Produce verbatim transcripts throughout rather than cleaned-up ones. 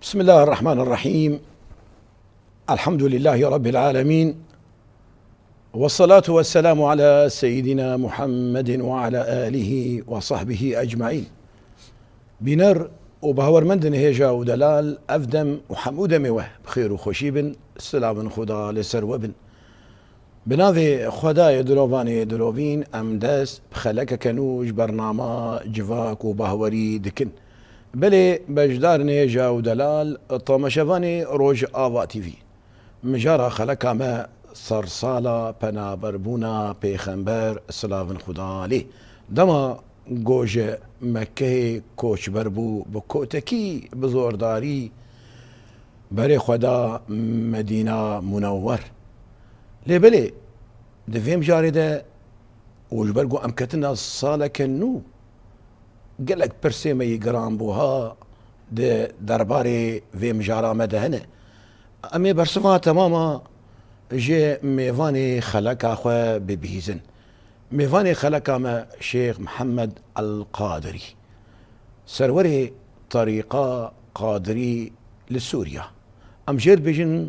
بسم الله الرحمن الرحيم. الحمد لله رب العالمين. والصلاة والسلام على سيدنا محمد وعلى آله وصحبه أجمعين. Bîner û bawermendin hêja û delal, ev dem û hemû demê we bi xêr û xweşî bin, silavin Xuda li ser we bin. Bi navê Xwedayê dilovanê dilovîn, em dest bi xelekeke nû ji bernama Civak û Bahwerî dikin. Belê beşdarên hêja û delal, tamaşevanê Rojava T V. Mijara xeleka me sersala penaberbûna Pêxember, silavin Xuda lê. Dema ku ji Mekkehê koçber bû, bi kotekî, bi zordarî berê xwe da Medîna Munewwer. Lê belê di vê mijarê de û ji ber ku em ketina saleke nû, gelek pirsê me yî giranbuha di derbarê vê mijara me de hene. Em ê bersiva temama ji mêvanê xeleka xwe bibihîzin. Mêvanê xeleka me Şêx Mihemed El Qadirî, serwerê terîqa Qadirî li Sûriya. Em jê dibêjin,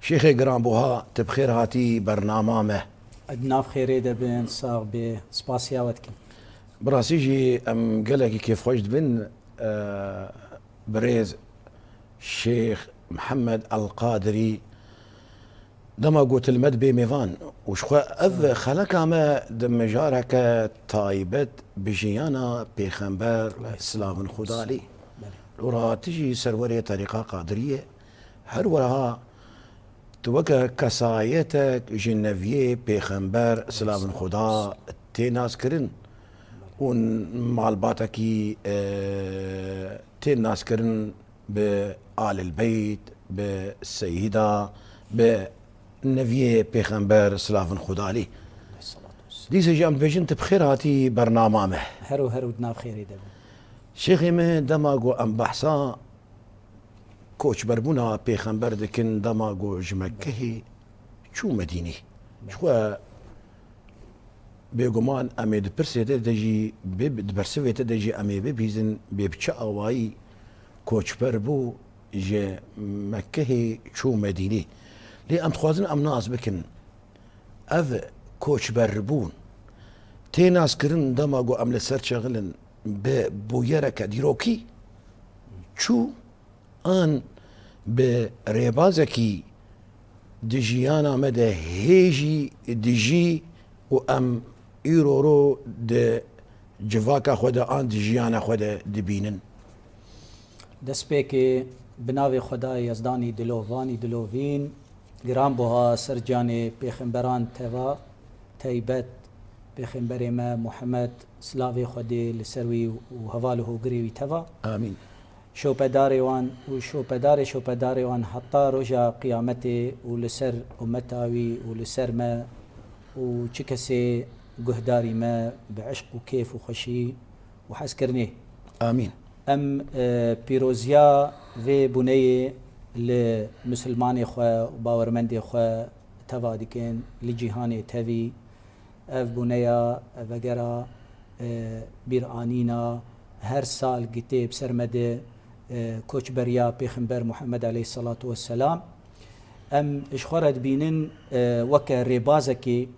Şêxê giranbuha, tu bi xêr hatî bernama me. Di nav xêrê de bin, sax bê, spasiya we dikin. Bi rastî jî em gelekî kêfxweş dibin, e, birêz Şêx Mihemed El Qadirî, dema ku tu li me dibê mêvan û ji xwe ev xeleka me di mijareke taybet bi jiyana Pêxember, silavin Xuda lê. Belê. Û ra tu jî serwerê terîqa Qadirî ye. Her wiha tu weke kesayetek ji neviyê Pêxember, silavin Xuda, tê naskirin û malbatekî, e, tê naskirin bi Alil Beyt, bi Seyîda, bi neviyê Pêxember, silavin Xuda lê. Dîsa jî em dibêjin, tu bi xêr hatî bernama me. Her û her û di nav xêrê de bin. Şêxê me, dema ku em behsa koçberbûna Pêxember dikin, dema ku ji Mekkehê çû Medînê. Ji xwe bêguman em ê di pirsê te de jî, bê, di bersivê te de jî em ê bibihîzin, bê bi çi awayî koçber bû ji Mekkehê çû Medînê. Lê em dixwazin em nas bikin, ev koçberbûn tê naskirin dema ku em li ser çaxilin bi bûyereke dîrokî çû, an bi rêbazekî di jiyana me de hê jî dijî û em îroro di civaka xwe de an di jiyana xwe de dibînin? Destpêkê bi navê Xwedayê Yezdanî dilovanî dilovîn, giranbuha ser canê pêxemberan teva, teybet pêxemberê me Muhammed, silavê Xwedê li ser wî û heval û hogirê wî teva. Amîn. Şopedarê wan û şopedarê şopedarê wan heta roja qiyametê û li ser ummeta wî û li ser me û çi kesê guhdarî me bi eşq û kêf û xweşî û hezkirinê. Amîn. Em, e, pîroziya vê bûneyê li misilmanê xwe û bawermendê xwe teva dikin, li cîhanê tevî. Ev bûneya vegera, e, bîranîna her sal gitê bi ser me de, e, koçberiya Pêxember Muhammed aleyhisselatu vesselam. Em ji xwe re dibînin, e, weke rêbazekê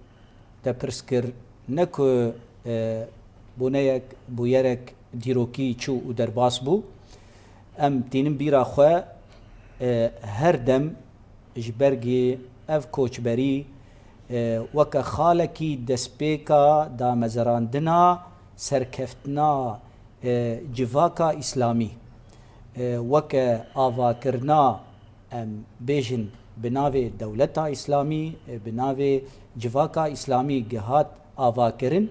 te pirs kir, ne ku, e, bûneyek, bûyerek dîrokî çû û derbas bû. Em tînin bîra xwe, e, her dem ji ber gê ev koçberî, e, weke xalekî destpêka damezirandina serkeftina, e, civaka îslamî, e, weke avakirina, em bêjin, bi navê dewleta îslamî, e, bi navê civaka îslamî gihat avakirin,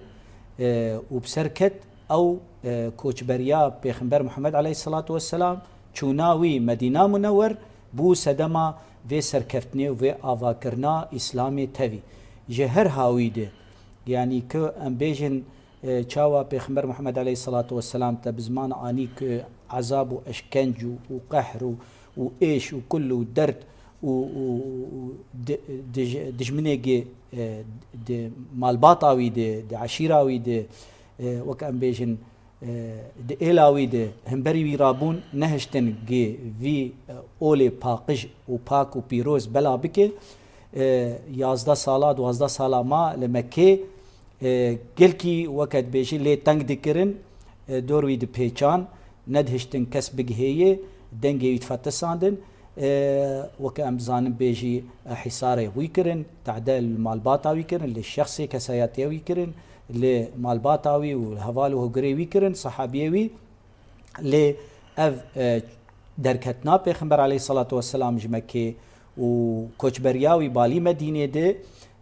e, û bi ser ket ew, e, koçberiya Pêxember Muhammed aleyhisselatu vesselam, çûna wî Medîna Munewwer bû sedema vê serkeftinê û vê avakirina Îslamê tevî. Ji her hawî de, yanî ku em bêjin, e, çawa Pêxember Muhammed aleyhisselatu vesselam te bi ziman anî ku ezab û eşkenc û, û qehr û, û êş û kul û derd û, û, û di-, dij-, dijminê gê, e, di malbata wî de, di eşîra wî de, e, wek em bêjin, E, di êla wî de hemberî wî rabûn, nehiştin gi vî, e, olê paqij û pak û pîroz bela bike. E, yazdeh sala, duwazdeh sala ma li Mekkê, e, gelkî weke dibêjî lê teng dikirin, e, dor wî dipêçan, nedihiştin kes bigihêye, dengê wî difetisandin. E, weke em dizanin bêjî, e, hîsarê wî kirin, tade li malbata wî kirin, li şexsê kesayetiye wî kirin, li malbata wî û li heval û hogirê wî kirin, sahabiyê wî. Lê ev, e, derketina Pêxember aleyhissalatu vesselam ji Mekkê û koçberiya wî balî Medînê de,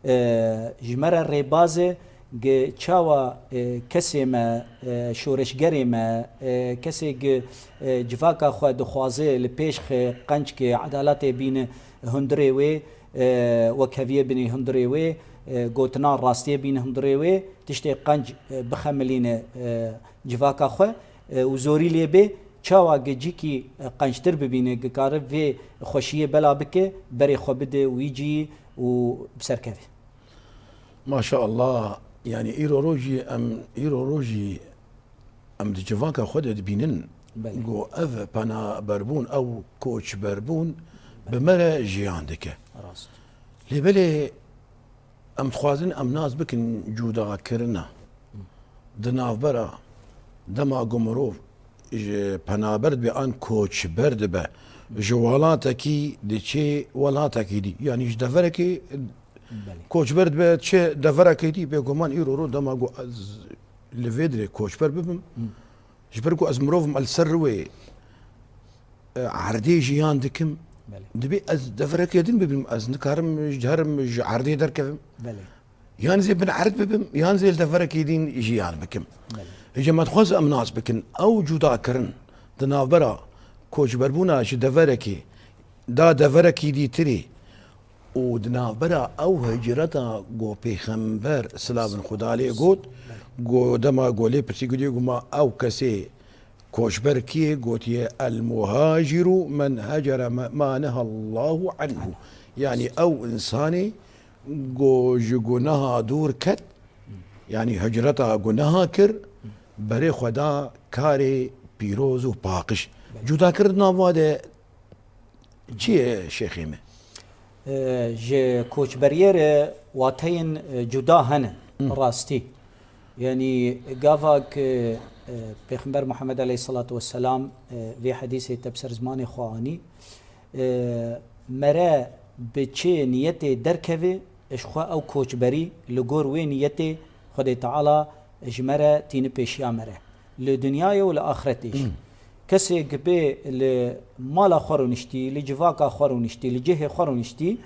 e, ji me re rêbaz e, gi çawa, e, kesê me, e, şoreşgerê me, e, kesê gi, e, civaka xwe dixwaze li pêş xe qenc ke edaletê bîne hundirê wê, e, wekheviyê bîne hundirê wê, e, gotina rastiyê bîne hundirê wê, tiştê qenc, e, bixemilîne, e, civaka xwe, e, û zorî lê bê, çawa gi cîkî, e, qenctir bibîne, gi kare vê xweşiyê bela bike, berê xwe bide wî cî û bi ser keve. Maşallah, yani îro rojî em, îro rojî em di civaka xwe de dibînin, Belê. Ku ev penaberbûn, ew koçberbûn bi me re jiyan dike. Rast. Lê belê em dixwazin em nas bikin cudakirina di navbera dema ku mirov ji penaber dibe an koçber dibe, ji welatekî diçe welatekî dî. Yanî ji deverekê Belê. Koçber dibe çi deverekê dî, bêguman îro ro dema ku ez li vê dirê koçber bibim, Hı. ji ber ku ez mirov im, ez li ser rûyê, e, erdê jiyan dikim. Belê. Dibê ez deverekê din bibim, ez nikarim ji herim ji erdê derkevim. Belê. Yan zê bin erd bibim, yan zê li deverekê din jiyan bikim. Belê. Hêja me dixwaze em nas bikin, ew cudakirin di navbera koçberbûna ji deverekê da deverekî dîtirî û di navbera ew hicreta ku Pêxember silavin Xuda lê got, ku dema ku lê pirsî kiriye ku ma ew kesê koçber kî ye, gotiye, "El muhaciru men hecere me-, ma nehallahu anhu." Yanî ew insanê ku ji guneha dûr ket, yanî hicreta guneha kir, berê xwe da karê pîroz û paqij. Cudakirin nava de çi ye şêxê me? E, ji koçberiyê re wateyên, e, cuda hene, Hı. rastî. Yanî gava ku, e, Pêxember Muhammed aleyhissalatu vesselam, e, vê hedîsê te bi ser zimanê xwe anî, e, mere bi çi niyetê derkeve, ji xwe ew koçberî li gor wê niyetê Xwedê Teala ji me re tîni pêşiya me re. Li dinyayê û li axretê jî. Hmm. Kesê gibê li mala xwe rûniştî, li civaka xwe rûniştî, li cihê xwe rûniştî,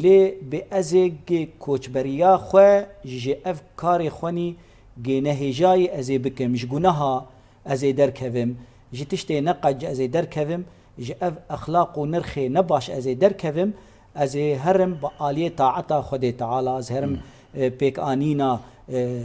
lê bi ez ê gi koçberiya xwe ji ev karê xwe nî gê nehêjayî ez ê bikim, ji guneha ez ê derkevim, ji tiştê neqenc ez ê derkevim, ji ev exlaq û nirxê nebaş ez ê derkevim, ez ê herim bi aliyê taeta Xwedê Teala, ez herim, Hmm. e, pêkanîna, e,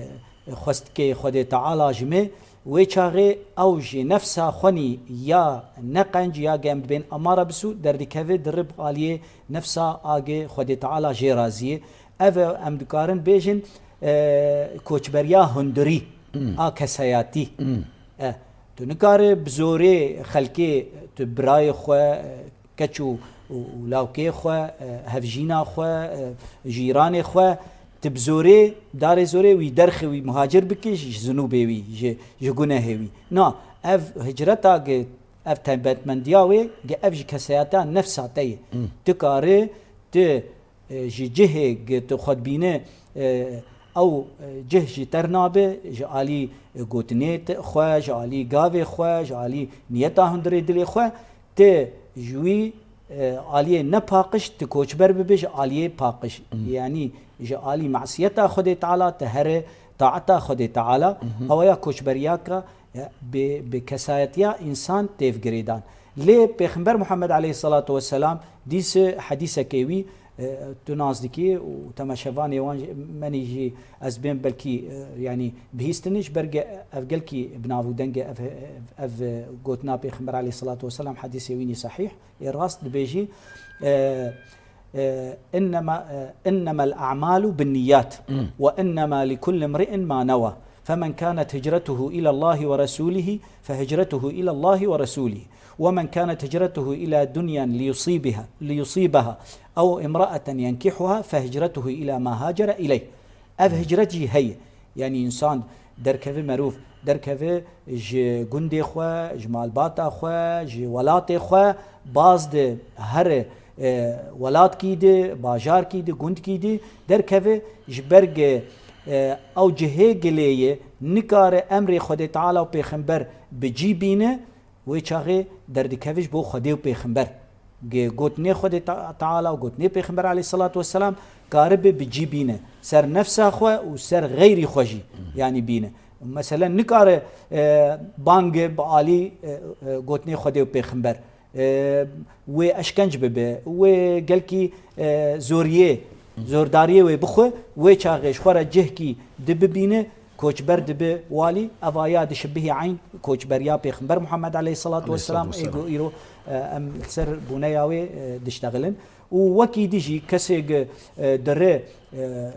xwestikê Xwedê Teala ji me. Wê çaxê ew ji nefsa xwe nî ya neqenc ya gem dibên emara bisû derdikeve diri bi aliyê nefsa agi Xwedê Teala jê raziyê. Ev e em dikarin bêjin, e, koçberiya hundirî Hmm. a kesayatî. Hmm. E, tu nikare bi zorê xelkê, tu birayê xwe, e, keç û, û, û lawkê xwe, e, hevjîna xwe, e, jîranê xwe, tu bi zorê, darê zorê wî derxi wî muhacir bikî ji, ji zinûbê wî, ji, ji gunehê wî. Na, ev hicreta gi, ev taybetmendiya wê, gi ev ji kesayeta nefsa te ye. Hmm. Tu kare, tu e, ji cihê gi tu xwe dibîne, e, ew, e, cih ji te re nabe, ji alî, e, gotinê te, xwe, ji alî gavê xwe, ji alî niyeta hundirê dilê xwe, tu ji wî, e, aliyê nepaqij, tu koçber bibe ji aliyê paqij. Mhm. Yanî ji alî masiyeta Xwedê Teala, tu here taeta Xwedê Teala, Mhm. ewa ya koçberiyaka, e, bi, bi kesayetiya însan têv girêdan. Lê Pêxember Muhammed aleyhissalatu vesselam dîse hedîsekê wî, e, tu nas dikî û temaşevanê wan jî, menî jî ez bên belkî, e, yanî bihîstinê ji ber ge-, ev gelkî bi nav û deng e, ev, ev, ev, e, gotina Pêxember aleyhissalatu vesselam hedîsê wî nî sehîh ê rast dibêjî, e, e, "Innema, e, innemel a'malu binniyat Hmm. ve innema likulli imri'in ma newa." فمن كانت هجرته إلى الله ورسوله فهجرته إلى الله ورسوله، ومن كانت هجرته إلى دنيا ليصيبها، ليصيبها أو امرأة ينكحها فهجرته إلى ما هاجر إليه. Ev hicret jî heye. Yanî însan derkeve, merûv derkeve ji gundê xwe, ji malbata xwe, ji welatê xwe, baz de here, e, welatkî de, bajarkî de, gundkî de derkeve, ji ber ge, e, ew cihê gilê ye, nikare emrê Xwedê Teala û Pêxember bi cî bîne, wê çaxê derdikeve ji bo Xwedê û Pêxember. Ge gotinê Xwedê Ta-, Teala û gotinê Pêxember aleyhisselatu vesselam karibe bi cî bîne. Ser nefsa xwe û ser xeyrî xwe jî, yanî bîne. Meselen, nikare, e, bange bi alî, e, e, gotinê Xwedê û Pêxember, e, wê eşkenc bibe, wê gelkî, e, zoriyê, zordariyê wê bixwe, wê çaxê ji xwe re cihkî di bibîne, koçber dibe walî, eva ya dişibihî eyn koçberiya Pêxember Muhammed aleyhisselatu vesselam, ê ku îro, e, em li ser bûneya wê, e, diştexilin. Û wekî dijî kesê ge, e, dire, e,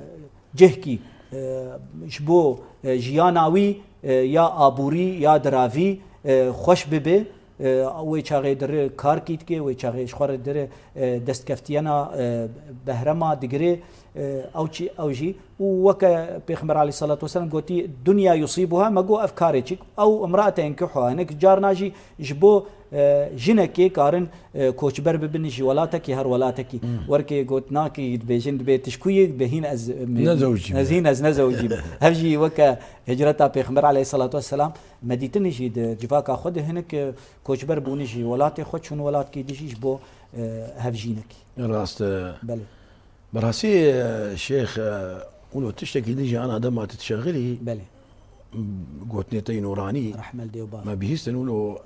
cihkî, e, ji bo, e, jiyana wî, e, ya aborî ya diravî, e, xweş bibe, e, wê çaxê dire karkî dike, wê çaxê ji xwe re dire, e, destkeftiyena, e, behrema digire, e, ew çi, ew jî. Û weke Pêxember aleyhisselatu vesselam gotî, "Dunya yusibuha", me got, "Ev karê çi?" Ew imraete yenkihuha, hinek carna jî ji bo, e, jinekê karin, e, koçber bibin ji welatekî her welatekî. Hmm. Werkê gotinakî dibêjin, dibê tişkuyê, dibê hîn ez, e, nezewicîm. Ez hîn ez nezewicîm. Hev jî weke hicreta Pêxember aleyhisselatu vesselam, me dîtin jî di civaka xwe de hinek, e, koçber bûne ji welatê xwe, çûn welatkî dijî ji bo, e, hevjînekî. Rast e. Belê. Bi rastî, e, Şêx, e, wilo tiştekî din jî ana dema tu dişexilî, belê, gotinê te yî nûranî, rehmel dê û bav, me bihîstin wilo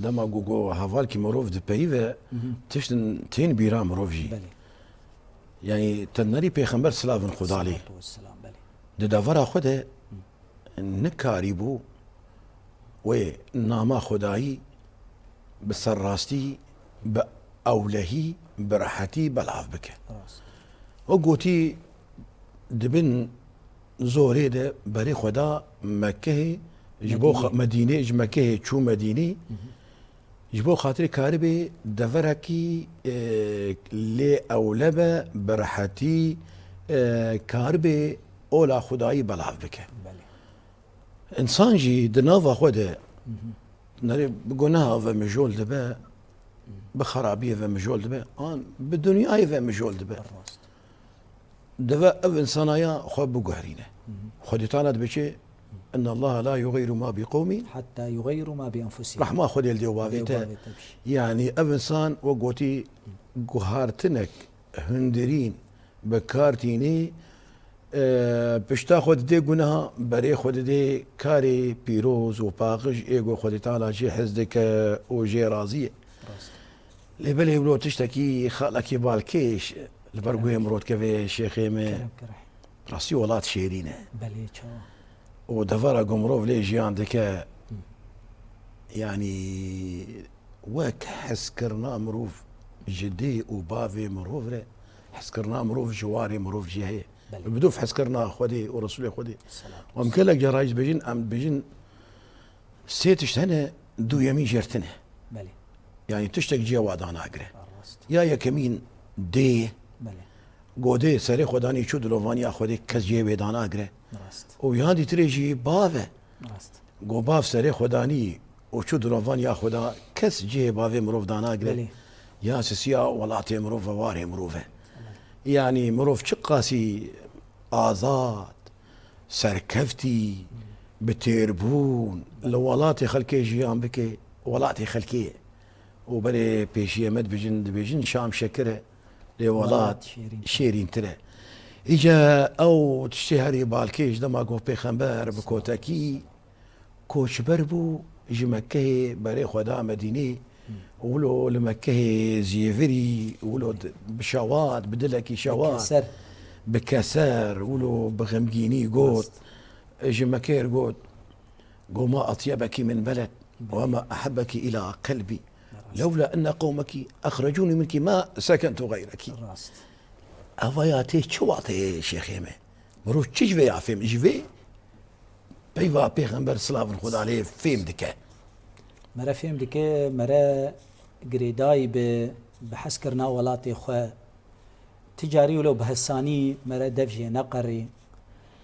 dema ku, ku hevalkî mirov dipeyive, mhm, tiştin tên bîra mirov jî. Belê. Yanî te nerî Pêxember silavin Xwedalê. Salatu vesselam, belê. Di devera xwe de, nikarîbû wê nama Xwedayî bi serrastî, bi ewlehî, bi rehetî belav bike. Rast. O gotî, di bin zorê de berê xwe da Mekkehê, ji bo Medînê. Xa-, Medînê, ji Mekkehê çû Medînê, hı hı, ji bo xatirê karibê deverekî, e, lê ewle be, bi rehetî, e, karibê ola Xwedayî belav bike. Belê. Însan jî di nava xwe de, hı hı, nerê bi guneha ve mijol dibe, bi xerabiyê ve mijol dibe, an bi dinyayê ve mijol dibe. Rast. Dibe ev însanaya xwe biguherîne. Hı hı. Xwedê Teala dibe çi? "Inna Allaha la yughayyiru ma bi qawmin." Hatta yughayyiru ma bi enfusihim. Rehma Xwedê li dê û bavê te. Yanî ev însan, wek gotî, guhartinek hundirîn bi kar tînî, e, pişta xwe didê guneha, berê xwe didê karê pîroz û paqij ê ku Xwedê Teala jê hez dike û jê razî ye. Rast. Lê belê wilo tiştekî xalekî balkêş li ber guhê min rot keve, şêxê me. Kerem, kerem. Rastî welat şêrîn e. Belê, çawa? Û devera ku mirov lê jiyan dike, yanî wek hezkirina mirov ji dê û bavê mirov re, hezkirina mirov ji warê mirov jî heye. Belê. Bi dûv hezkirina Xwedê û Resûlê Xwedê. Selam. Em gelek cara jî dibêjin, em dibêjin, sê tişt hene, duyemîn jêr tune. Belê. Yanî tiştek cihê wa danagire. Rast. Ya yekemîn dê. Belê. Godê serê xwe danî çû dilovaniya Xwedê, kes cihê wê danagire. Rast. Û ya dîtirê jî bav e. Rast. Go bav serê xwe danî û çû dilovaniya Xweda, kes cihê bavê mirov danagire. Belê. Ya sisiya welatê mirov ve, warê mirov e. Belê. Yanî mirov çiqasî azad, serkeftî, bi têrbûn, li welatê xelkê jiyan bike, welatê xelkê ye. Û berê pêşiyê me dibêjin, dibêjin Şam şekir e, lê welat şêrîntir e. Îca ew tiştê herî balkêş dema ku Pêxember bi kotekî koçber bû ji Mekkehê berê xwe da Medînê, wilo li Mekkehê zêvirî, wilo di-, bi şewat, bi dilekî şewat, bi keser, wilo bi xemgînî got, ji Mekkehê re got, got, "Ma atyebekî min beled, we ma ehebbekî îla qelbî. Lewla enne qewmekî exrecûnî minkî ma sekentu xeyrekî." Rast. Eva ya tê çi wateyê şêxê me? Mirov çi ji vê ya fêm? Ji vê peyva Pêxember silavin Xweda lê fêm dike. Mere fêm dike, mere girêdayî bi, bi hezkirina welatê xwe. Ti carî wilo bi hesanî mere dev jê neqerî.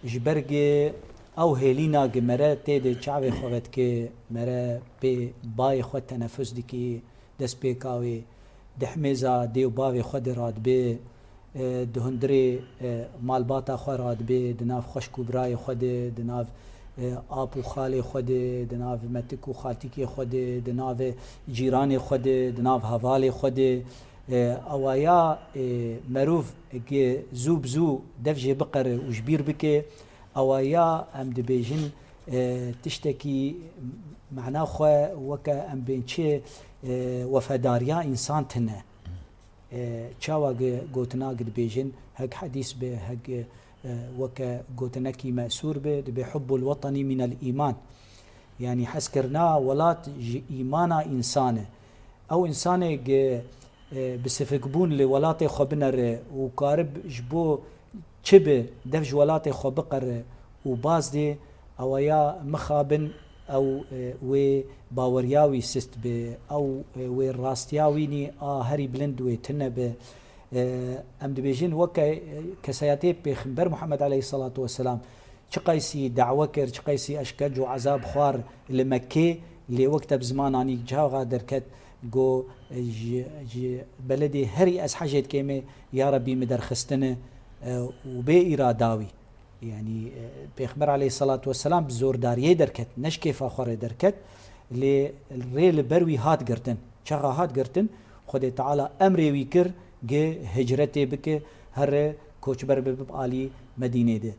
Ji ber gi ew hêlîna gi mere tê de çavê xwe vedike, mere pê bayê xwe tenefus dikî, destpêka wê, di himêza dê û bavê xwe de radibê, e, di hundirê, e, malbata xwe radibê, di nav xweşk û birayê xwe de, di nav, e, ap û xalê xwe de, di nav metik û xaltîkê xwe de, di nav cîranê xwe de, di nav hevalê xwe de, e, awaya, e, merûv gi zû bi zû dev jê biqere û ji bîr bike, awaya em dibêjin, e, tiştekî mana xwe weke em bên çi, e, wefedariya însan tine. E, çawa gi gotina gi dibêjin, hek hedîs be, hek, e, weke gotinekî mesûr be, dibê hubbul wetanî minel îman. Yanî hezkirina welat ji îmana însan e. Ew însanê gi, e, bi sifikbûn li welatê xwe binere û karib ji bo çi bi dev ji welatê xwe biqere û baz dê, awaya mixabin ew, e, wê baweriya wî sist be, ew, e, wê rastiya wî nî a herî bilind wê tune be. E, em dibêjin weke, e, kesayetê Pêxember Muhammed aleyhisselatu vesselam, çiqeysî da'we kir, çiqeysî eşkenc û ezab xwar li Mekkê, lê wek te bi zimananî çaxa derket, got, ji, ji beledê herî ez hecê dikêmê, ya Rebî min derxistine, e, û bê îrada wî. Yanî, e, Pêxember aleyhisselatu vesselam bi zordariyê derket, ne ji kêfa xwe rê derket, lê rê li ber wî hat girtin. Çaxa hat girtin, Xwedê Teala emrê wî kir, gi hicretê bike, here koçber bibe bi alî Medînê de.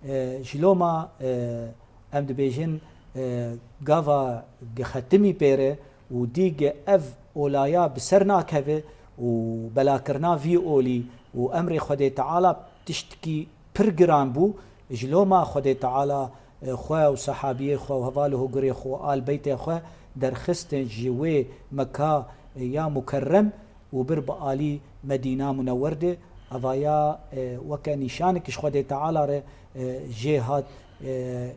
E, ji loma, e, em dibêjin, e, gava gi xetimî pêre û dî gi ev olaya bi ser nakeve û belakirina vî olî û emrê Xwedê Teala tiştkî pir giran bû, ji loma Xwedê Teala, e, xwe û sehabiyê xwe û heval û hogirê xwe û al beytê xwe derxistin ji wê Meka, e, ya mukerrem û bir bi alî Medîna Munewwer de. Evaya, e, weke nîşanek ji Xwedê Teala re, e, jê hat, e,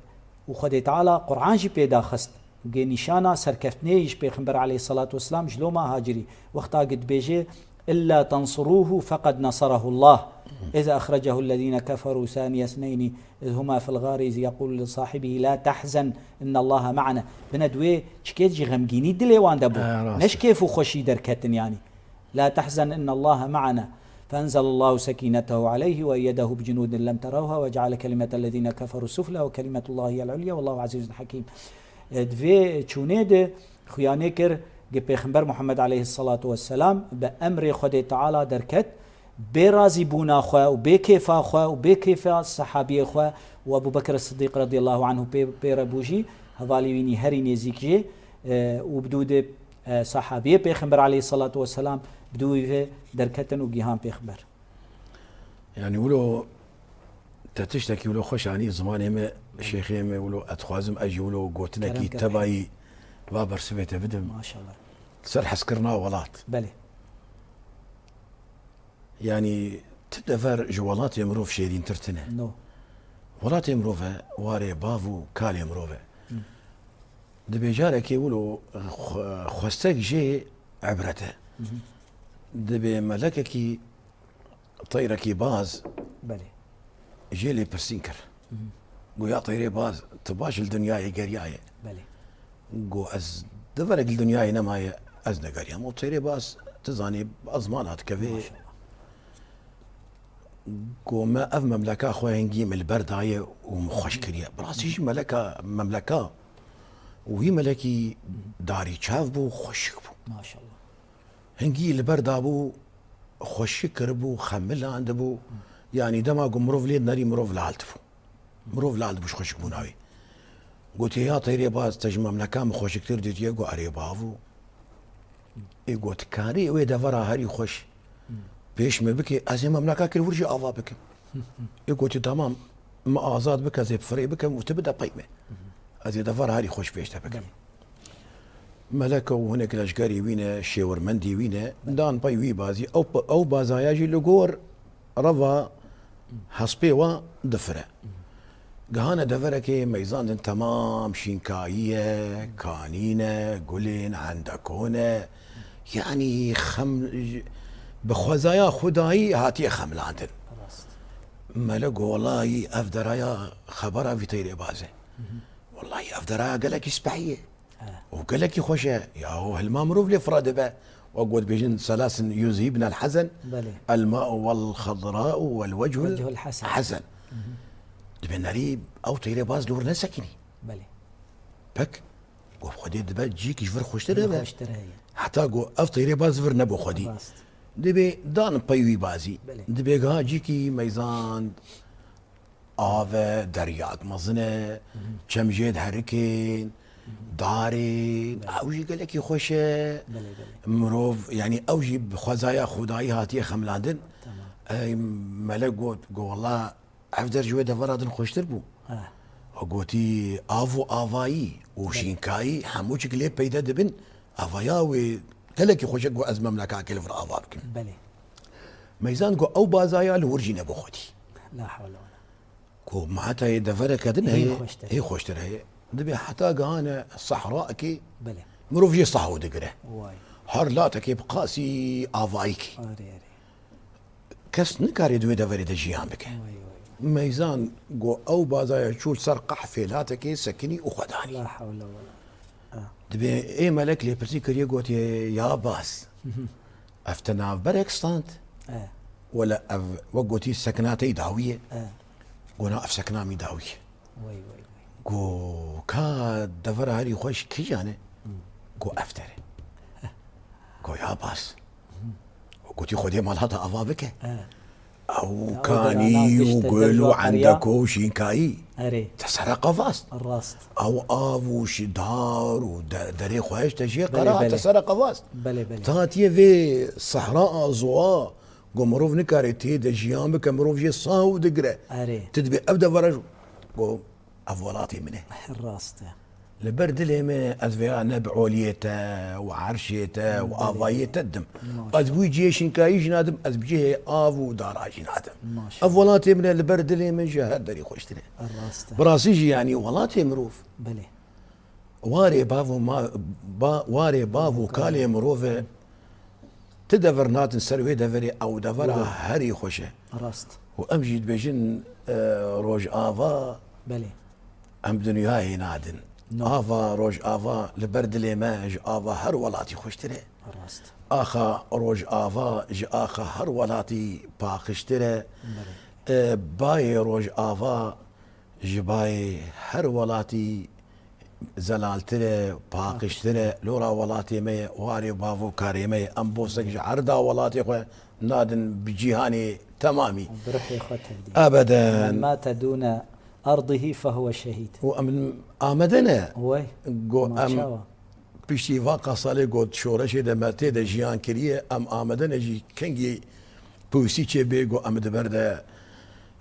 û Xwedê Teala Quran jî pê daxist. Gi nîşana serkeftinê ji Pêxember aleyhisselatu vesselam ji loma hacirî. Wexta gi dibêje, "Illa tensuruhu feqed nasarahu Allah. Iz ahracahu ellezine keferu saniye sneyni iz huma fil gari iz yekulu li sahibihi la tahzen innallaha ma'ana." Bine di wê çikê jî xemgînî dilê wan de bû. E, rast e. Ne ji kêf û xweşî derketin yanî. La tahzen innallaha ma'ana. Fenzelallahu sekinetehu aleyhi ve eyyadahu bi cunudin lem terawha ve ceale kelimetellezine keferu sufla ve kelimetullahi hiyel ulya vallahu azizun hakim. E, di vê çûnê de xuyanê kir, gi Pêxember Muhammed aleyhisselatu vesselam bi emrê Xwedê Teala derket, bê razîbûna xwe û bê kêfa xwe û bê kêfa sehabiyê xwe û Ebu Bekir Sidîq radiyallahu anhu pê, pê re bû jî, hevalê wî nî herî nêzîk jê, e, û bi dû de, e, sehabiyê Pêxember aleyhisselatu vesselam bi dû wî ve derketin û gihan Pêxember. Yanî wilo te tiştekî wilo xweş anî zimanê me, şêxê me, wilo ez dixwazim ez jî wilo gotinekî Kerem ke. Tebayî va bersivê te bidim. Maşallah. Ser hezkirina welat. Belê. Yanî ti dever ji welatê mirov şêrîntir tine. No. Welatê mirov e, warê bav û kalê mirov e. Hı. Dibê carekê wilo xwe-, xwestek jê ibret e. Hı hı. Dibê melekekî teyrekî baz Belê. Jê lê pirsîn kir. Hı hı. Got, "Ya teyrê baz, tu baş li dinyayê geriyaye?" Belê. Got, "Ez deverek li dinyayê nemaye, ez negeriyam." Got, "Teyrê baz, tu zanî, ezmana dikevê." Maşallah. Got, "Me ev memleka xwe hingî min li ber daye û min xweş kiriye." Bi rastî jî meleka, memleka û wî melekî darî çav bû, xweşik bû. Maşallah. Hingî li ber dabû, xweşik kiribû, xemilandibû. Yanî dema ku mirov lê dinerî, mirov lal dibû. Mirov lal dibû ji xweşikbûna wî. Gotiye, "Ya teyrê baz, te ji memleka min xweşiktir dîtiye?" Got, "Erê bavû." Ê got, "Karî wê devera herî xweş pêş min bikê, ez ê memleka kir wir jî ava bikim." Ê gotiye, "Tamam, min azad bike, ez ê bi firê bikim û tu bide pey me. Ez ê devera herî xweş pêş te bikim." Belê. Meleke û hinek leşkerî wî ne, şêwirmendî wî ne, dan pey wî bazî. Ew, ew bazaya jî li gor reva hespê wa difire. Gihane deverekê meyzandin temam şînkayî ye, kanîn e, gulên, hendekon e. Yanî xem, bi xwezaya Xwedayî hatiye xemlandin. Rast. Mele go, "Wellahî ev deraya xebera vî teyrê baz e. Wellahî ev deraya gelekî spehî ye. He. Û gelekî xweş e. Yahu hilma mirov lê fira dibe." Wek got bêjin, "Selasin yuzhibnel hezen, Belê. el ma'u wel xedra'u wel wechul Wechul hesen. hesen." Dibê nerî ew teyrê baz li wir nesekinî. Belê. Pek, go Xwedê dibe cîkî ji vir xweştir Hîn hebe. xweştir heye. Heta go ev teyrê baz vir nebo xwedî. Rast. Dibê dan pey wî bazî. Belê. Dibê giha cîkî meyzand, av e, deryak mezin e, çem jê diherikên, darên, Belê. ew jî gelekî xweş e. Belê, belê. Mirov, yanî ew jî bi xwezaya Xwedayî hatiye xemlandin. Tamam. Ey, Melek got, go, "Wella ev der ji wê devera din xweştir bû." Ha. Gotî, "Av û avayî û Belê. şînkayî hemû çik lê peyde dibin. Avaya wê gelekî xweş e, go ez memlekakê li vir ava bikim." Belê. Meyzand go, "Ew bazaya li wir jî nebo xwedî." La hewle wela. Ku ma heta yê devereke din Hê heye, xweştir. hê xweştir heye. Dibê heta gihane sehraekê Belê. mirov jê sahû digire. Way. Her latekê bi qasî avayîkî. Arê, arê. Kes nikare di wê deverê de jiyan bike. Way, way. Meyzan go ew bazaya çû li ser qehfê latekê sekinî û xwe danî. La hewle wela. Ah. Dibê ê melek lêpirsî kiriye gotiye, "Ya baz, ev te navberek stand? Eh. Wele ev wek gotî sekina te yî dawî ye?" Eh. Go, "Na, ev sekina min dawî ye." Wey, wey, wey. Go, "Ka devera herî xweş kîjan e?" Hmm. Go, "Ev der e." Go, "Ya baz." Gotî, "Xwedê mala te ava bike." Eh. Ew Ya, o kanî derana û gişt gul û dejwa qeriya. endeko û şînkayî. Erê. Te sere qevast. Rast. Ew av û şi-, dar û de-, derê xweş te jê Belê, qera belê. te sere qevast. Belê, belê. Te hatiye vê sehra a zoa, go mirov nikare tê de jiyan bike, mirov jê sahû digire. Erê. Tu dibê ev devera jî, go, "Ev welatê min e." Rast e. Li ber dilê min, ez vêya ne bi oliyê te û erşê te û Belê. avayiyê te didim. Maşallah. Ez bi wî cihê şinkayî jî nadim, ez bi cihê av û dara jî nadim. Maşallah. Ev welatê min e, li ber dilê min ji her derî xweştir e. Rast e. Bi rastî jî, yanî welatê mirov. Belê. Warê bav û ma-, ba-, warê bav û kalê mirov e. Ti devir natin ser wê deverê, ew devera Wilo. herî xweş e. Rast. Û em jî dibêjin, e, Rojava, Belê. em dinyayê nadin. No. Ava, Rojava li ber dilê me ji ava her welatî xweştir e. Rast. Axa Rojava ji axa her welatî paqijtir e. Belê. E, bayê Rojava ji bayê her welatî zelaltir e, paqijtir e. Lora welatê me ye, warê bav û karê me ye. Em bosek ji erda welatê xwe nadin bi cîhanê temamî. Bi ruhê xwe tevdî. Ebeden. Men mate dûne erdihi fehuwe şehîd. Û em amade ne. Wey. Go Ma em çawa? Piştî va qasalê got şoreşê de me tê de jiyan kiriye, em amade ne jî kengî pêwîstî çê bê, got em di ber de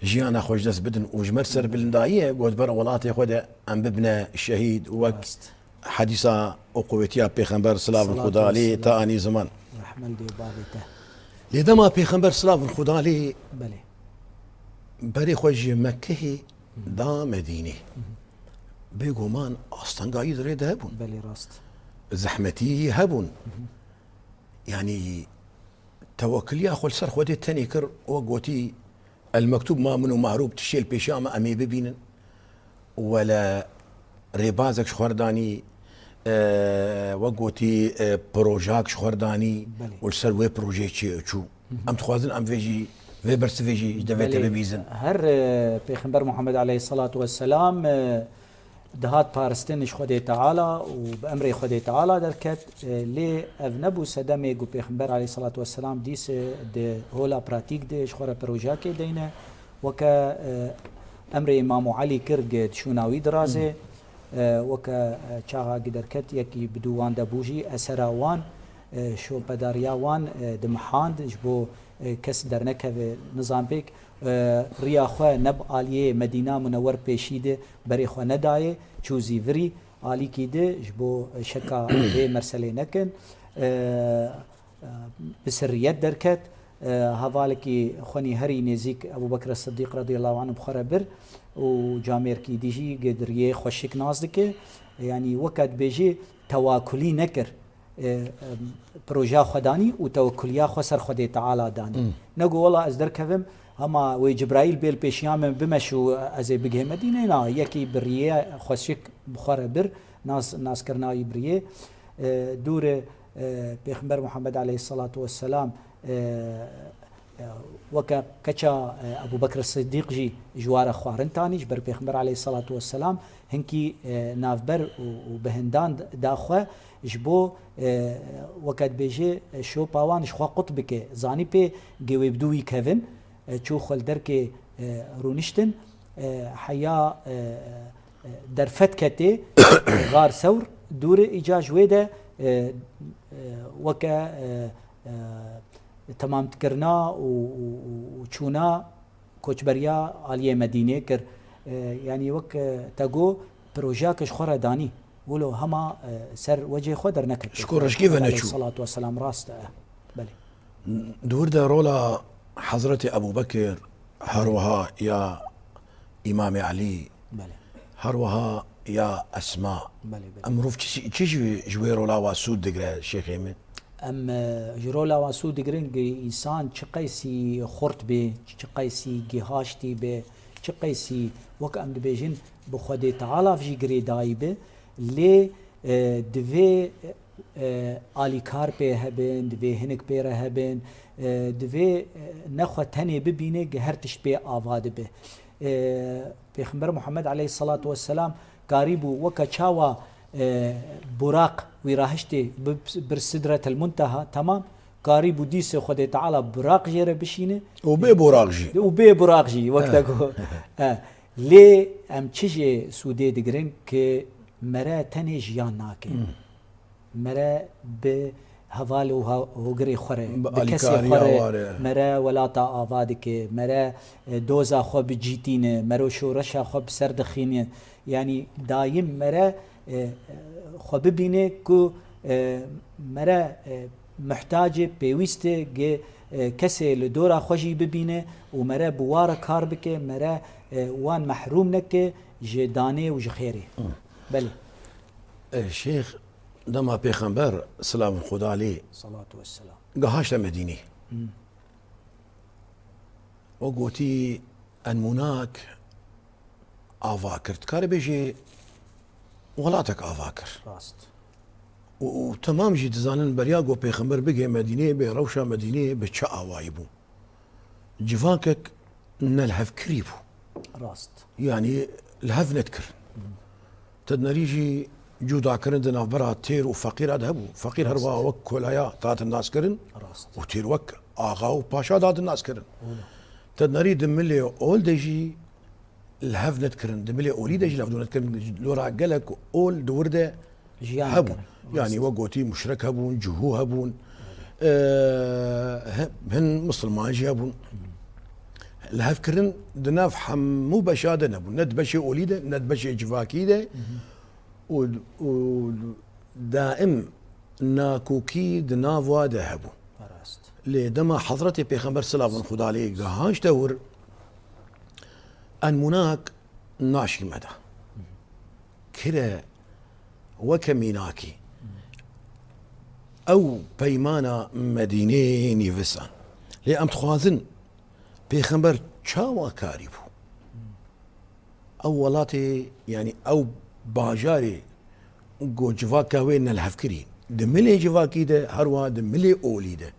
jiyana xwe ji dest bidin û ji me serbilindayî ye, got ber welatê xwe de em bibine şehîd wek Rast. hedîsa û quvetiya Pêxember silavin Salatu Xuda alî vesselam. te anî ziman. Rehmel dê bavê te. Lê dema Pêxember silavin Xuda alî Belê. berê xwe ji Mekkehê da Medînê. Bêguman astengayî di rê de hebûn. Belê rast. Zehmetî hebûn. Yanî tewekiliya xwe li ser Xwedê tenê kir, wek gotî, "El mektûb ma min û mahrûb tiştê li pêşiya me em ê bibînin." Wele rêbazek ji xwe re danî, e, wek gotî, e, projak ji xwe re danî Belê. û li ser wê projeyê çê-, çû. Em dixwazin em vê jî, vê bersivê jî ji devê te Belê. bibîzin. Her, e, Pêxember Muhammed aleyhisselatu vesselam, e, dihat paristin ji Xwedê Teala û bi emrê Xwedê Teala derket. E, lê ev nebû sedemê ku Pêxember aleyhisselatu vesselam dîs, e, di hola pratîk de ji xwe re projakê deyne. Weke, e, emrê Îmam Elî kir, gi di şûna wî dirazê. E, weke, e, çaxa gi derket yekî bi dû wan de bû jî esera wan, e, şopedariya wan, e, dimihand ji bo, e, kes dernekeve nizam pêk, e, riya xwe ne bi aliyê Medîna Munewwer pêşî de berê xwe nedayê, çû zîvirî alîkî de ji bo şeka vê merselê nekin. E, e, bi sirriyet derket. e, hevalekî xwenî herî nêzîk Ebû Bekr Siddîq radiyallahu anhu bi xwe re bir û camêrkî dî jî gi di riyê xweşik nas dike. Yanî weke dibêjî tewakulî nekir. E, e, projeya xwe danî û tewekuliya xwe ser Xwedê Teala danî. Hmm. Negu wela ez derkevim, hema wê Cibraîl bê li pêşiya min bimeş û ez ê bigihê Medînê. Na, yekî bi riyê xweşik bi xwe re bir, nas, naskirina wî bi riyê. E, dûre, e, Pêxember Muhammed aleyhissalatu vesselam, e, e, weke keça, e, Ebû Bekr Siddîq jî ji wa re xwarin tanî, ji ber Pêxember aleyhissalatu vesselam hinkî, e, navber û, û bi hindan da xwe ji bo, e, weke dibêje, e, şopa wan ji xwe qut bike. Zanî pê gê wê bi dû wî kevin, e, çû xwe li derkê, e, rûniştin, e, heya, e, e, derfet ketê, Xar Sewr, dûrê îca ji wê de, e, e, weke, e, e, temamkirina û, û, û, û çûna koçberiya aliyê Medînê kir. E, yanî wek, e, te got, projeya ke ji xwe re danî. Wilo hema, e, ser wecihê xwe derneketiye. Ji ku reşkê ve neçû. Aleyhissalatu vesselam, rast e. Belê. Di wir de rola Hezretê Ebû Bekir, her wiha ya Îmamê Elî, Belê. her wiha ya Esma. Belê, belê. Em mirov çi, çi ji, ji wê rola wa sûd digire, şêxê min? Em, e, ji rola wan sûd digirin, gi însan çi qeysî xurt bê, çi qeysî gihaştî bê, çi qeysî, wek em dibêjin, bi Xwedê Teala jî girêdayî bi, lê, e, divê, e, alîkar pê hebin, divê hinik pê re hebin, e, divê, e, ne xwe tenê bibîne, gi her tişt pê ava dibe. E, Pêxember Muhammed aleyhissalatu vesselam karîbû weke çawa, e, buraq wî rahiştê bi, bir Sidretel Munteha, temam, karîbû dîsê Xwedê Teala buraq jê re bişîne. Û bê buraq jî. Û bê buraq jî, wek te got. E, lê em çi jê sûdê digirin ki mere tenê jiyan nake. Hmm. Mere bi heval û ha-, hogirê xwe re, bi kesê xwe re, mere welata ava dike, mere, e, doza xwe bicîtîne, mero şoreşa xwe bi ser dixîne. Yanî dayim mere, e, e, xwe bibîne ku, e, mere, e, mihtacê pêwîst e, gi, e, kesê li dora xwe jî bibîne û mere bi wa re kar bike, mere, e, wan mehrûm neke ji danê û ji xêrê. Hı. Belê. E, Şêx, dema Pêxember, silavên Xuda lê, Salatu vesselam. Gihişte Medînê. Hmm. O gotî, Enmûnak ava kir. Dikare bêje, welatek ava kir. Rast. Û, û temam jî dizanin beriya ku Pêxember bigê Medînê, bê rewşa Medînê bi çi awayî bû. Civakek nelhevkirî bû. Rast. Yanî li hev nedikir. Te dinerî jî cudakirin di navbera têr û feqîra de hebû. Feqîr her wiha wek kolaya dihatin naskirin û têr wek axa û paşa dihatin naskirin. Te dinerî di milê ol de jî li hev nedkirin, di milê olî de jî li hev nedkirin. Lora gelek ol di wir de hebûn. Yanî wek gotî muşrek hebûn, cihû hebûn, e, he-, hin misilman jî hebûn. Li hev kirin di nav hemû beşa de nebûn. Ne di beşê olî de, ne di beşê civakî de. Û, û daim nakokî di nav wa de hebû. Rast. Lê dema Hezretê Pêxember silavên Xuda lê gihişte wir, Enmûnak naşî me da. Kire weke mînakî. Ew peymana Medînê nîvisan. Lê em dixwazin Pêxember çawa karî bû? Ew welatê, yanî ew bajarê ku civaka wê nelhevkirî, di milê civakî de, her wiha di milê olî de.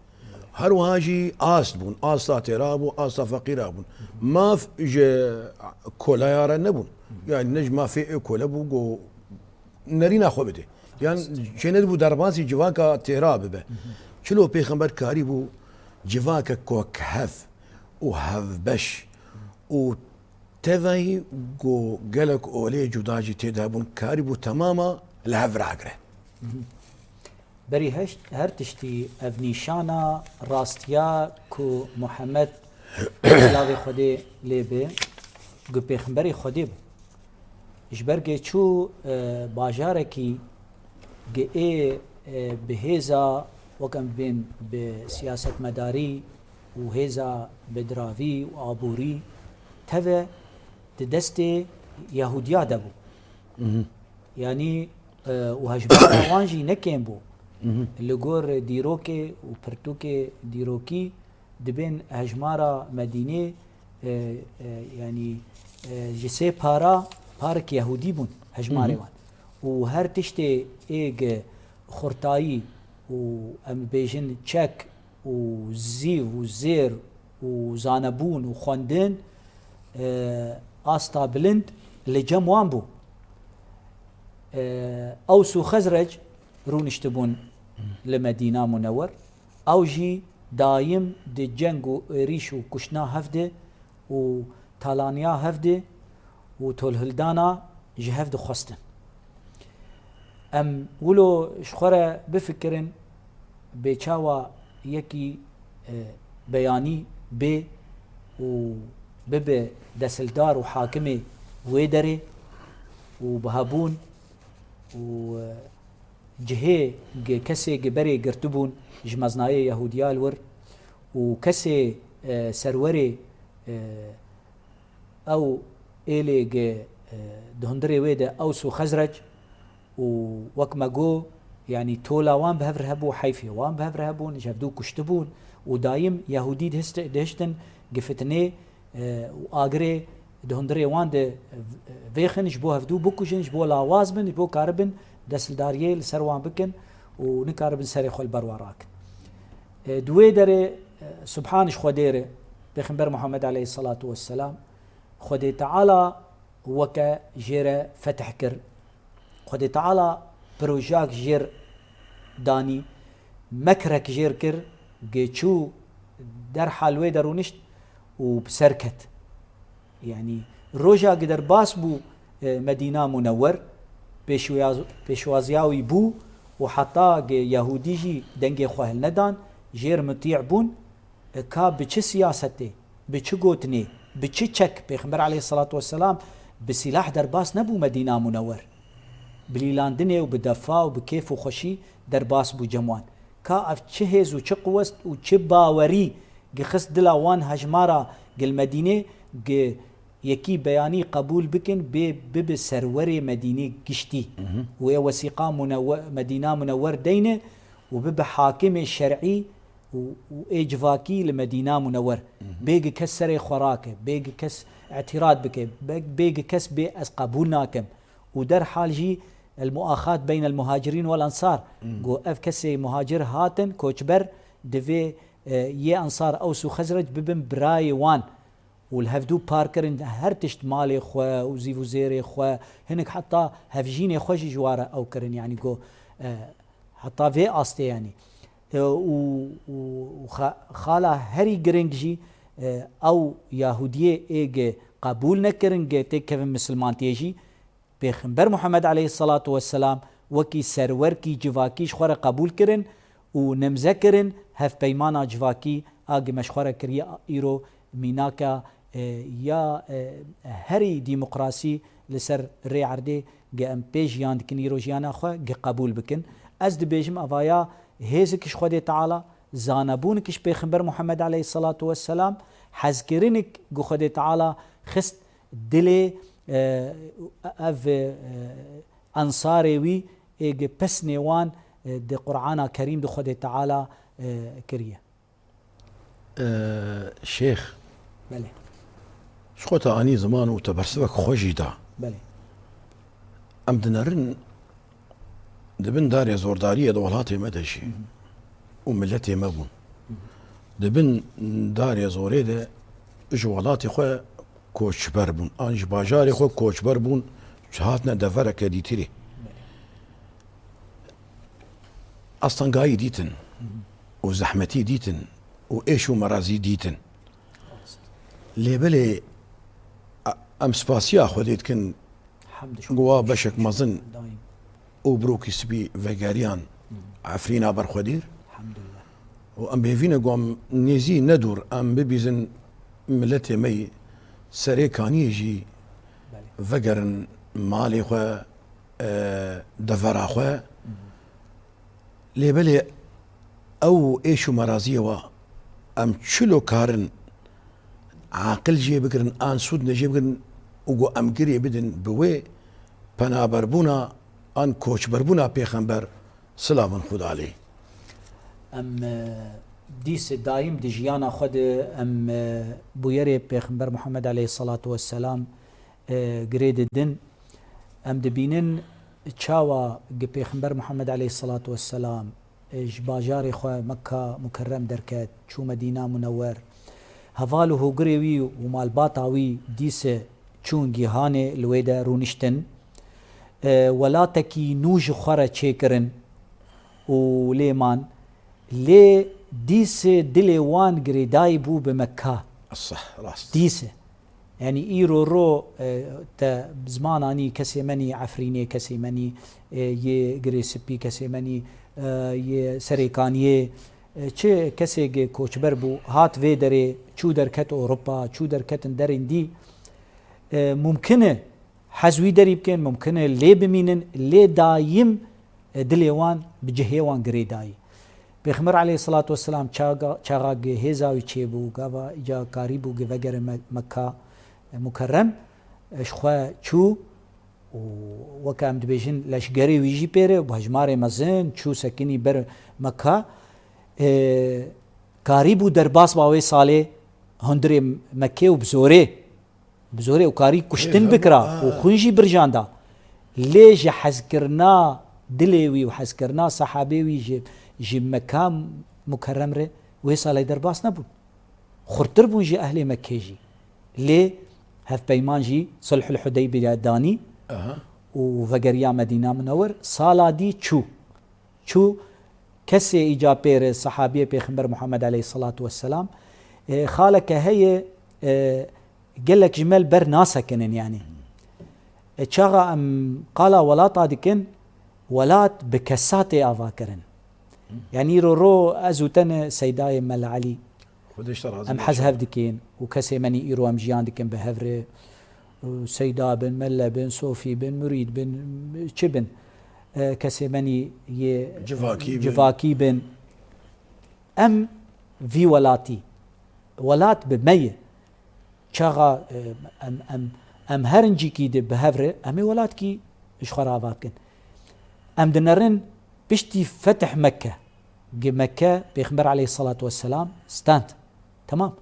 Her wiha jî ast bûn, asta têra bû, asta feqîra bûn. Maf ji kolaya re nebûn. Yanî ne ji mafê ê kole bû ku nerîna xwe bide. Yan jê nedibû derbasî civaka têra bibe. Çilo Pêxember karî bû civakek ku hev û hevbeş û tevayî ku gelek olê cuda jî tê de hebûn, karî bû temama li hev ragire. Berî heşt, her tiştî ev nîşana rastiya ku Muhammed, silavê Xwedê lê be, ku pêxemberê Xwedê bû. Ji ber gê çû, e, bajarekî gi ê, e, bi hêza, wek em bên bi siyasetmedarî, û hêza bidiravî û aborî teve di destê Yahûdiya de bû. Yanî, e, û hejmara wan jî ne kêm bû. Li gor dîrokê û pirtûkê dîrokî dibên hejmara Medînê, e, e, yanî, e, ji sê para parek Yahûdî bûn hejmarê wan. Û her tiştê êg xurtayî û em bêjin çek û zîv û zêr û zanebûn û xwendin, e, asta bilind li cem wan bû. E, Ews û Xezrec rûniştibûn li Medîna Munewwer. Ew jî dayim di ceng û êrîş û kuştina hev de û talaniya hev de û tolhildana ji hev dixwestin. Em wilo ji xwe re bifikirin, bê çawa yekî, e, beyanî bê û bibe destildar û hakimê wê derê û bi hebûn û, e, cihê gi-, kesê gi berê girtibûn ji meznayê Yahûdiya li wir û kesê, e, serwerê, e, ew êlê gi, e, di hundirê wê de Ews û Xezrec û wek me got, yanî tola wan bi hev re hebû, heyfê wan bi hev re hebûn, ji hevdû kuştibûn û dayim Yahûdî dihist-, dihiştin gi fitinê, e, û agirê di hundirê wan de, e, vêxin, ji bo hevdû bikujin, ji bo lawaz bin, ji bo karibin desthildariyê li ser wan bikin û nikaribin serê xwe li ber wan rakin. E, di wê derê, e, Subhan ji Xwedê re, Pêxember Muhammed aleyhisselatu vesselam, Xwedê Teala weke jê re fetih kir. Xwedê Teala projak jêr danî, mekrek jêr kir, gi çû derhal wê de rûnişt û bi ser ket. Yanî roja gi derbas bû, e, Medîna Munewwer, pêşwaz-, pêşwaziya wî bû û heta gi Yahûdî jî dengê xwe hilnedan, jêr mutî bûn, e, ka bi çi siyasetê, bi çi gotinê, bi çi çek Pêxember aleyhisselatu vesselam bi sîlah derbas nebû Medîna Munewwer. Bi lîlandinê û bi defa û bi kêf û xweşî derbas bû cem wan. Ka ev çi hêz û çi quwet û çi bawerî gixist dila wan hejmara gil Medînê gi yekî beyanî qebûl bikin, bê bibe serwerê Medînê giştî. Wê wesîqa Munewe-, Medîna Munewwer deyne û bibe hakimê şer'î û, û ê civakî li Medîna Munewwer. Bê gi kes serê xwe rake, bê gi kes îtîrad bike, bê, bê gi kes bê ez qebûl nakim. Û derhal jî el muaxat beyn el muhacirîn wel ensar. Go ev kesê muhacir hatin, koçber, divê, e, yê ensar Ews û Xezrec bibin birayê wan. Û li hevdû par kirin her tişt, malê xwe û zîv û zêrê xwe, hinek heta hevjînê xwe jî ji wan re ew kirin. Yanî go, e, heta vê astê yanî. E, û, û, û xa-, xala herî giring jî, e, ew Yahûdiyê ê gi qebûl nekirin, gi têkevin misilmantiyê jî, Pêxember Muhammed aleyhisselatu vesselam wekî serwerkî civakî ji xwe re qebûl kirin û nimze kirin, hevpeymana civakî a gi me ji xwe re kiriye, îro mînaka, e, ya, e, herî demokrasî li ser rê erdê gi em pê jiyan dikin, îro jiyana xwe gi qebûl bikin. Ez dibêjim, evaya hêzik ji Xwedê Teala, zanebûnik ji Pêxember Muhammed aleyhisselatu vesselam, hezkirinik gu Xwedê Teala xist dilê, e, ev, e, ensarê wî ê gi pesnê wan, e, di Qur'ana Kerîm di Xwedê Teala, e, kiriye. E, Şêx, Belê. Ji xwe te anî ziman û te bersivek xwe jî da. Belê. Em dinerin di bin darê zordariyê de welatê me de jî û miletê me bûn. Di bin darê zorê de ji welatê xwe koçber bûn. An ji bajarê xwe koçber bûn, hatine devereke dîtirê. Astengayî dîtin û zehmetî dîtin û êş û merazî dîtin. Lê belê, a-, em spasiya Xwedê dikin, Hemd û şukr. Guwa beşek mezin Daîm. Û birokî spî vegeriyan Efrîna berxwedîr. Elhamdulillah. Û em bêvîne ku em nêzî ne dûr, em bibîzin miletê me yî serê kaniyê jî Belê. Vegerin malê xwe, e, devera xwe. Lê belê ew êş û meraziyê wa Em çilo karin aqil jê bigirin, an sûd ne jê bigirin û ku em girê bidin bi wê penaberbûna an koçberbûna Pêxember, silavên Xuda lê. Em, e, dîse dayîm di jiyana xwe de em, e, bûyerê Pêxember Muhammed aleyhisselatu vesselam, e, girê didin. Em dibînin çawa gi Pêxember Muhammed aleyhisselatu vesselam, e, ji bajarê xwe Mekka Mukerrem derket, çû Medîna Munewwer. Heval û hogirê wî û malbata wî dîse çûn gihanê li wê de rûniştin. E, welatekî nû ji xwe re çêkirin û lê man. Lê dîse dilê wan girêdayî bû bi Mekka. Seh, rast. Dîse. Yanî îro ro, e, te ziman anî kesê menî Efrînê, kesê menî, e, yê girê sipî, kesê menî, e, yê Serêkaniyê, e, çi kesê gi koçber bû, hat vê derê, çû derket Ewropa, çû derketin derên dî. E, mumkin e hez wî derî bikin, mumkin e lê bimînin, lê dayîm, e, dilê wan bi cihê wan girêdayî. Pêxember aleyhisselatu vesselam çaga, çaxa gi hêza wî çêbû, gava îca karî bû gi vegere Me-, Mekka, e, Mukerrem, e, ji xwe çû û weke em dibêjin leşgerê wî jî pêre, bi hejmarê mezin çû sekinî ber Mekka. E, karî bû derbas ba wê salê hundirê Mekkê û bi zorê Bi zorê û karî kuştin bikira û xwin jî birjanda. Lê ji hezkirina dilê wî û hezkirina sehabê wî ji, ji Meka Mukerrem re wê salê derbas nebûn. Xurtir bûn ji ehlê Mekkê jî. Lê hevpeyman jî Sulhul Hudeybiyê danî û vegeriya Medîna Munewwer, sala dî çû. Çû kesê îca pêre sehabiyê Pêxember Muhammed aleyhisselatu vesselam, e, xaleke heye, e, gelek ji me li ber nasekinin yanî. E, çaxa em qala welata dikin, welat bi kesa tê avakirin. Yanî îro ro ez û te ne Seydayê Mela Elî. Xwedê ji te razî be. Em hez hev dikin û kesê menî îro em jiyan dikin bi hev re. Seyda bin, mele bin, sofî bin, murîd bin, çi bin, e, kesê menî yê civakî bin. Civakî bin. Em vî welatî, welat bi me ye. Çaxa, e, em, em, em her incîkî de bi hev re, em ê welatkî ji xwe re ava bikin. Em dinerin piştî fetih Mekke, gi Mekke Pêxember aleyhisselatu vesselam stand. Temam.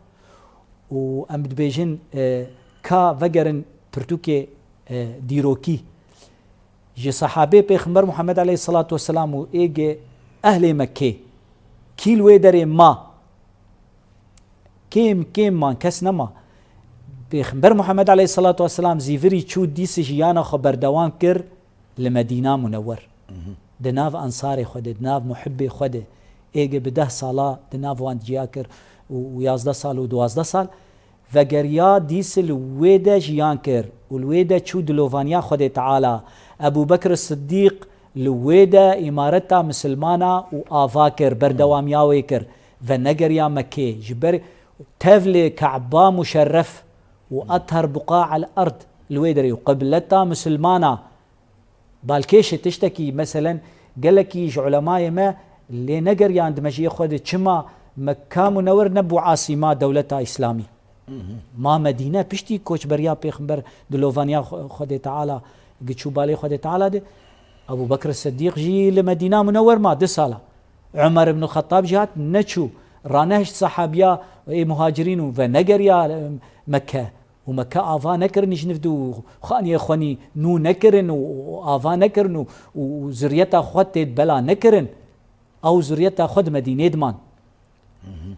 Û em dibêjin, e, ka vegerin pirtûkê, e, dîrokî. Ji sehabê Pêxember Muhammed aleyhisselatu vesselam û êgê ehlê Mekkê kî li wê derê ma? Kêm, kêm man, kes nema. Pêxember Muhammed aleyhisselatu vesselam zîvirî çû dîsî jiyana xwe berdewam kir li Medîna Munewwer. Di nav ensarê xwe de, di nav muhibbê xwe de, êgê bi deh sala di nav wan ciya kir û, û yazdeh sal û duwazdeh sal vegeriya dîsî li wê de jiyan kir û li wê de çû dilovaniya Xwedê Teala. Ebû Bekr Siddîq li wê de îmareta misilmana û ava kir, berdewamiya wê kir. Venegeriya Mekkê, ji ber tevlê Ka'ba muşerref û athar buqa el erd li wê derê û qibleta misilmana. Balkêş e tiştekî, meselen, gelekî ji ulemayê me lê negeriyan di mejiyê xwe de çima Mekka Munewwer nebû asîma dewleta Îslamî. Ma Medîne piştî koçberiya Pêxember dilovaniya Xwe-, Xwedê Teala, giçû balê Xwedê Teala de, Ebû Bekr Siddîq jî li Medîna Munewwer ma du sala. Umer ibn Xettab jî hat neçû. Ranehişt sehabiya ê muhacirîn û venegeriya, e, Mekke. Û Mekke ava nekirin ji niv de û xaniyê xwenî nû nekirin û, û ava nekirin û, û, û ziriyeta xwe têd bela nekirin. Ew ziriyeta xwe di Medînê diman.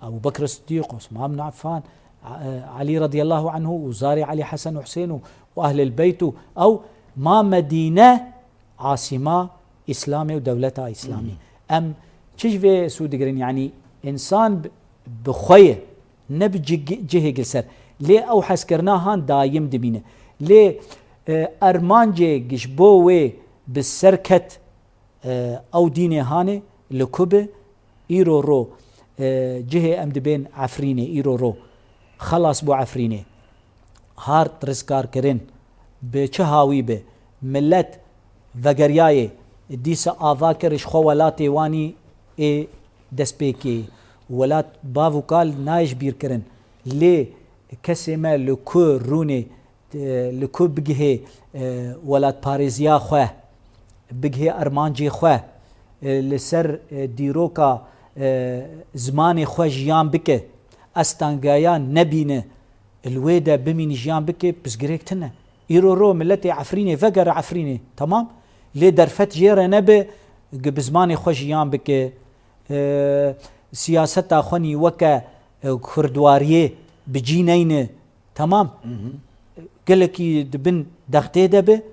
Ebu Bekr Siddîq, Osman bin Affan, A-, Elî radiyallahu anhu û zarê Elî Hesen û Husên û, û ehlil beyt û ew ma Medîne asîma Îslamê û dewleta Îslamî. Em çi ji vê sû digirin? Yanî însan bi, bi xwe ye, ne bi cig-, cihê gilser. Lê ew hezkirina han dayim dimîne. Lê, e, ermancê ji bo wê bi ser ket, e, ew dînê hanê li ku bi îro ro, e, cihê em dibên Efrînê, îro ro xelas bû Efrînê. Hard rizgarkirin, bi çi hawî bi, milet vegeriyayê, dîsa ava kir ji xwe welatê wanî ê destpêkê Welat bav û kal nayê ji bîr kirin. Lê kesê me li ku rûnê, e, li ku bigihê, e, welatparêziya xwe, bigihê armancê xwe, e, li ser, e, dîroka, e, zimanê xwe jiyan bike, astangaya nebîne, li wê de bimîn jiyan bike, pirsgirêk tune. Îro ro miletê Efrînê vegere Efrînê, temam. Lê derfet jê re nebe, gi bi zimanê xwe jiyan bike. E, siyaseta xwe nî weke, e, kurdwariyê bi cî neyne, temam. Gelekî di bin dextê de be,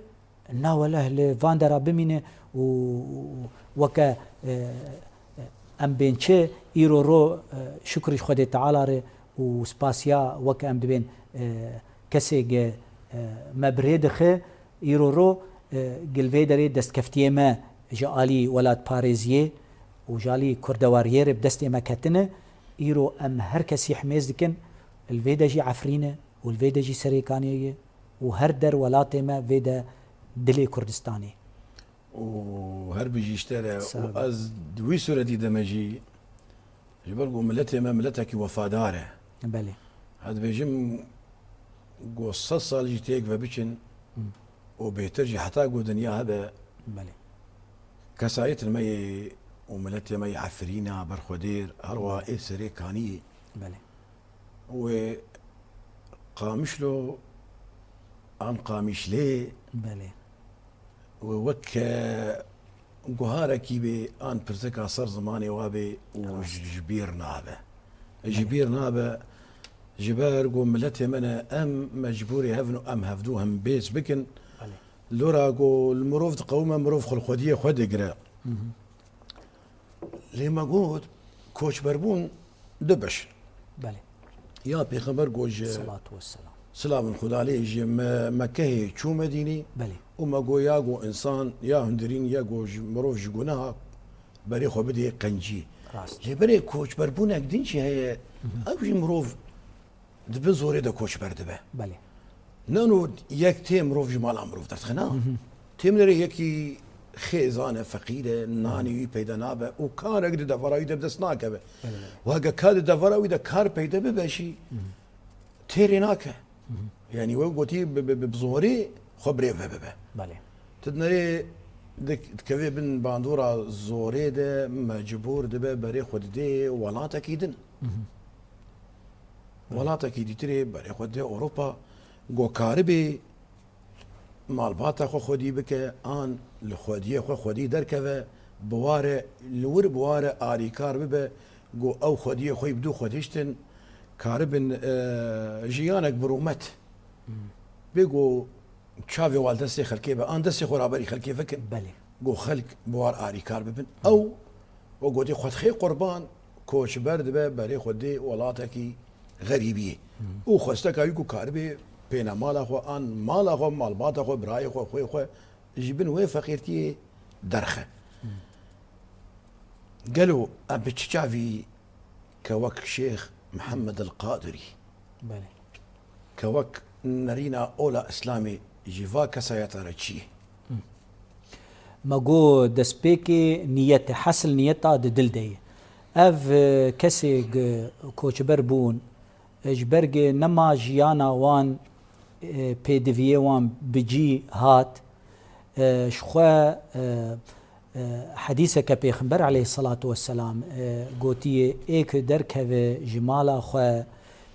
na weleh li van dera bimîne û weke, e, em bên çi, îro ro, e, şukrî Xwedê Teala re û spasiya weke em dibên, e, kesê ge, e, me bi rê dixe, îro ro, e, gil vê derê destkeftiyê me ji alî welatparêziyê û ji alî kurdewariyê re bi destê me ketine. Îro em her kesî himêz dikin, li vê de jî Efrîn e û li vê de jî Serêkaniyê ye û her der welatê me vê de dilê Kurdistanê. Û her bijî ji te re. Sağ ol. Û ez di wî sûretî de me jî, ji ber ku miletê me miletekî wefadar e. Belê. Ez dibêjim ku sed sal jî têk ve biçin Hı. û bêtir jî heta ku dinya hebe, Belê. kesayetên me yê û miletê me yê Efrîna, Berxwedêr, her wiha ê Serêkaniyê. Belê. Wê Qamişlo an Qamişlê Belê. wê wek, e, guharekî bê an pirsika ser zimanê wa bê û Rast. ji, ji bîr nabe. Ji Belê. bîr nabe, ji ber ku miletê me ne, em mecbûrê hev in û em hevdû hembêz bikin. Belê. Lora ku li mirov diqewime, mirov xwe li xwediyê xwe digire. Hı hı. Lê me got, koçberbûn du beş. Belê. Ya Pêxember got ji Salatu vesselam. Silavên Xuda lê ji Me-, Mekkehê çû Medînê Belê. û me got ya got însan, ya hundirîn, ya got ji mirov ji guneha berê xwe bidê qencî. Rast. Lê berê koçberbûnek din jî heye, Hı hı. ew jî mirov di bin zorê de koçber dibe. Belê. Nano yek tê mirov ji mala mirov derdixe, na. Hı hı. Tê min erê yekî xêzan e, feqîr e, nanî wî peyda nabe û karek di devera wî de bi dest nakeve. Belê, belê. Weke ka di devera wî de kar peyda bibe jî Hı hı. têrê nake. Hı hı. Yanî we gotî bi, bi, bi zorê xwe birêve bibe. Belê. Tu dinerê dik-, dikevê bin bandora zorê de mecbûr dibe berê xwe didê welatekî din. Hı hı. Welatekî dîtirê berê xwe dê Ewropa, go karibê malbata xwe xwedî bike, an li xwediyê xwe xwedî derkeve, bi ware, li wir bi ware alîkar bibe, go ew xwediyê xwe bi dû xwe diştin, karibin, e, jiyanek bi rûmet. Hmm. Bê go çavê wal destê xelkê be, an destê xwe raberî xelkê vekin. Belê. Ku xelk bi war arîkar bibin. Ew, we gotî xwedxê qurban, koçber dibe, berê xwe dê welatekî xerîbiyê. Û xwesteka wî ku karibê pêne mala xwe, an mala xwe, malbata xwe, birayê xwe, xwê xwe ji bin wê feqîrtiyê derxe. Gelo em bi çi çavî ke wek Şêx Mihemed el Qadirî Belê. ke wek nerîna ola Îslamê ji va kesayeta re çi ye? Me got destpêkê niyet e, hesil niyeta di dil de ye. Ev, e, kesê g-, koçber bûn, e, ji ber ge nema jiyana wan, e, pêdiviyê wan bi cî hat, e, ji xwe, e, E, hedîseke Pêxember aleyhisselatu vesselam, e, gotiye, ê ku derkeve ji mala xwe,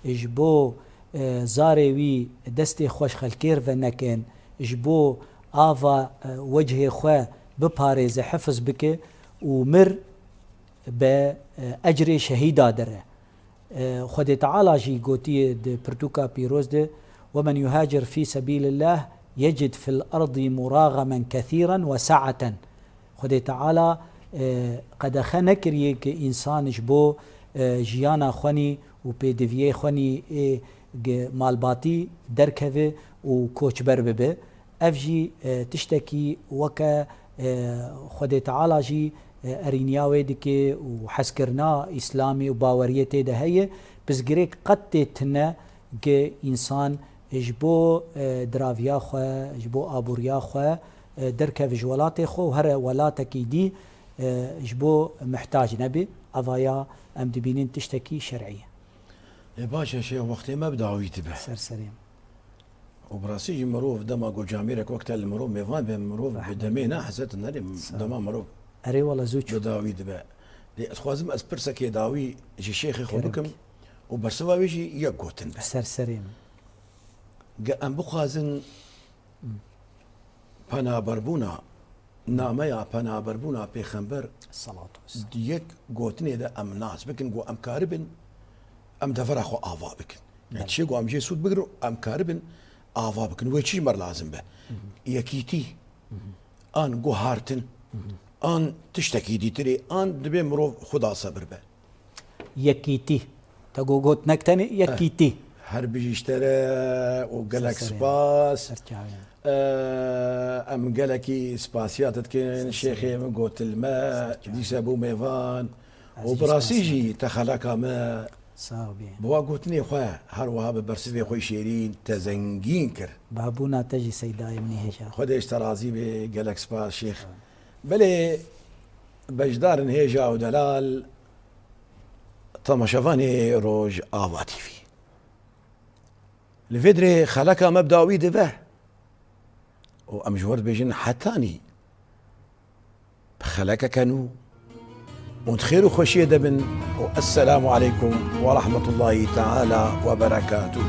ji bo, e, zarê wî destê xwe ji xelkê re venekin, ji bo ava, e, wechê xwe biparêze, hifiz bike û mir be, e, ecrê şehîda dire. E, Xwedê Teala jî gotiye di pirtûka pîroz de, "Wemen yuhacir fî sebîlillah yecid fil erdî muragamen kethîren we saeten." Xwedê Teala, e, qedexe nekiriye ki însan ji bo, e, jiyana xwenî û pêdiviyê xwenî ê gi malbatî derkeve û koçber bibe. Ev jî, e, tiştekî weke, e, Xwedê Teala jî, e, erîniya wê dike û hezkirina Îslamê û baweriyê tê de heye, pirsgirêk qet tê tune ke însan ji bo, e, diraviya xwe, ji bo aboriya xwe, e, derkeve ji welatê xwe û here welatekî dî, e, ji bo muhtac nebê. Eva ya em dibînin tiştekî şer'î ye. Ê baş e, şêx, wextê me bi dawî dibe. Ser serê min. Û bi rastî jî mirov dema ku camêrek wek te li mirov mêvan be, mirov bi demê ne hesret nerê dema mirov. Erê wele zû çû. Bi dawî dibe. Lê ez dixwazim ez pirsekê dawî ji şêxê xwe bikim û bersiva wê jî yek gotin be. Ser serê min. Ge em bixwazin penaberbûna, nameya penaberbûna pêxember, Selat olsun. Di yek gotinê de em nas bikin ku em karibin, em devera xwe ava bikin. Yani Belê. Çiyê ku em jê sûd bigirin, em karibin ava bikin. Wê çi ji me lazim be? Yekîtî, an guhartin, an tiştekî dîtirê, an dibê mirov xwe da sebir be. Yekîtî. Te got, got nek tenê yekîtî. Her bijî ji te re û gelek spas. Ser çavê min. Em gelekî spasiya te dikin, şêxê min gotil me, dîse bû mêvan. Û bi rastî jî te xeleka me. Sax bî. Bi wa gotinê xwe, her wiha bi bersivê xwe şêrîn te zengîn kir. Babûna te jî seydayê min ê hêja. Xwedê ji te razî bê, gelek spas şêx. Belê beşdarin hêja û delal, temaşevanê Rojava T V. Li vê dirê xeleka me bi dawî dibe û em ji we dibêjin hetanî bi xelekeke nû hûn di xêr û xweşiyê de bin û esselamu aleykum we rehmetullahî teala we berekatuh.